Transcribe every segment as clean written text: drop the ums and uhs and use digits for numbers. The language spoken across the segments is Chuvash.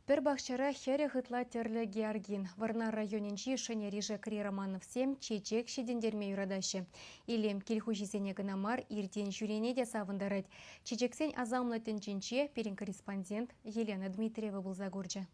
Пӗр пахчара 40 ытла тӗрлӗ георгин. Вӑрнар районӗнчи Шӗнер Ишекри Романовсем чечек ҫитӗнтерме юратаҫҫӗ. Илем кил хуҫисене кӑна мар, иртен-ҫӳрене те савӑнтарать. Чечексен асамлӑ тӗнчинче пирӗн корреспондент Елена Дмитриева пулса курчӗ.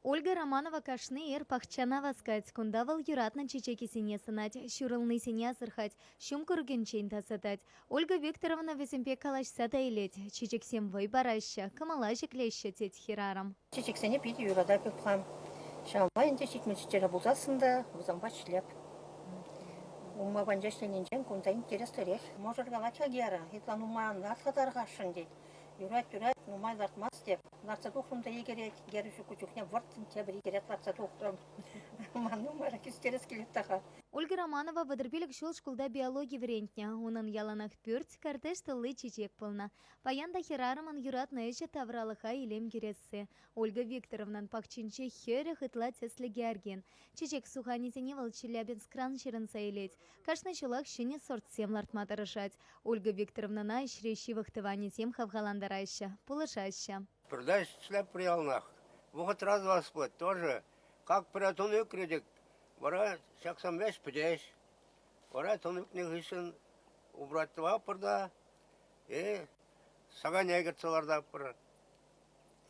Ольга Романова кашни ир пахчана васкать. Кунта вӑл юратнӑ чечекӗсене сӑнать, ҫурӑлнисене асӑрхать, ҫум курӑкӗнчен тасатать. Ольга Викторовна вӗсемпе калаҫса та илет. Чечексем вӑй параҫҫӗ, кӑмӑла ҫӗклеҫҫӗ, тет хӗрарӑм. Чечексене питӗ юрататӑп хам. Ҫавӑнпа ӗнтӗ ҫитмӗл ҫиччӗре пулсассӑн та вӗсемпе ӗҫлеп. Умма панча ӗҫленинчен кунта интереслӗрех. Мӑшӑр калать-ха Гера, ытла нумай ан ларт-ха тархасшӑн, тет. Юрать, юрать, нумай лартмасть те. Лартса тухрӑм та икӗ рет, Гера ҫук чухне вӑрттӑн тепӗр икӗ рет лартса тухрӑм. Ман нумайрах ӳстерес килет та-ха. Ольга Романова 35 ҫул шкулта биологи вӗрентнӗ. Унӑн яланах пӳрт, картиш тулли чечек пулнӑ. Паян та хӗрарӑмӑн юратнӑ ӗҫӗ тавралӑха илем кӳресси. Ольга Викторовнан пахчинче 40 ытла тӗслӗ георгин. Чечек суханӗсене вӑл Челябинскран ҫырӑнса илет. Кашни ҫулах ҫӗнӗ сортсем лартма тӑрӑшать. Ольга Викторовнӑна ӗҫре ҫывӑх тӑванӗсем хавхалантараҫҫӗ, пулӑшаҫҫӗ. Пӗрле ӗҫлетпӗр яланах. Вӑхӑтра тӑвас пулать тоже. Как пӗрре тун ӳкрӗ-тӗк, вара ҫаксам веҫ пӗтеҫ. Вара тун ӳкнӗ хыҫҫӑн убрать тӑватпӑр та и сакане кӗртсе лартатпӑр.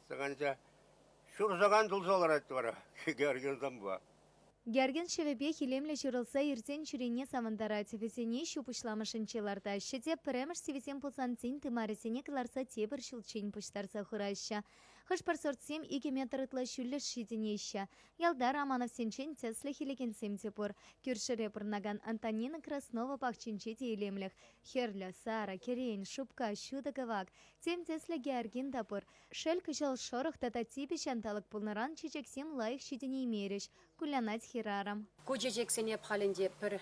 Саканча ҫур сакан тулса ларать вара Георгий Герген ҫӑвӗпех илемлӗ ҫурӑлса иртен ҫӳрене савӑнтарать. Вӗсене ҫу пуҫламӑшӗнче лартаҫҫӗ те пӗрремӗш сивӗсем пулсан тин тымарӗсене кӑларса тепӗр ҫулччен пуҫтарса хураҫҫӗ. Хӑш-пӗр сортсем 2 метр ытла ҫӳллӗш ҫитӗнеҫҫӗ. Ялта Романовсенчен тӗслӗх илекенсем те пур. Кӳршӗре пурӑнакан Антонина Краснова пахчинче те илемлӗх. Хӗрлӗ, сарӑ, кӗрен, шупка, ҫутӑ кӑвак. Тем тӗслӗ георгин та пур. Шел, кӑҫал шӑрӑх тата типӗ ҫанталӑк пулнӑран чечексем лайӑх ҫитӗнеймерӗҫ, кулянать хӗрарӑм. Ку чечексене халь ӗнтӗ пӗр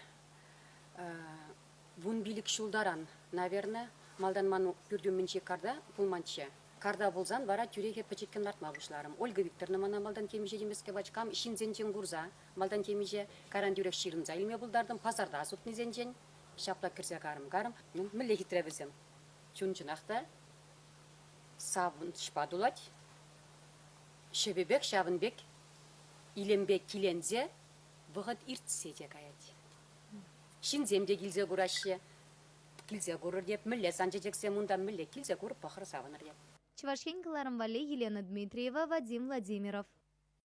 15 ҫултаран, наверное, малтан ман пӳрт умӗнчи карта пулманччӗ. Карта пулсан вара тӳрех пӗчӗккӗн лартма пуҫларӑм. Ольга Викторовна мана малтан темиҫе темӗскер пачкам ҫынсенчен курса, малтан темиҫе, кайран тӳрех ҫырӑнса илме пултартӑм, пасарта сутнисенчен. Ҫапла кӗрсе карӑм-карӑм. Ну, мӗнле хитре вӗсем. Чун чӑнах та савӑнӑҫпа тулать. Ҫӑвӗпех ҫавӑн пек илемпе киленсе вӑхӑт иртсе те каять. Ҫынсем те килсе кураҫҫӗ. Килсе курӑр теп, мӗнле сан чечексем унта, мӗнле килсе кур, пӑхӑр, савӑнӑр теп. Чӑваш Ен кӑларӑм валли Елена Дмитриева, Вадим Владимиров.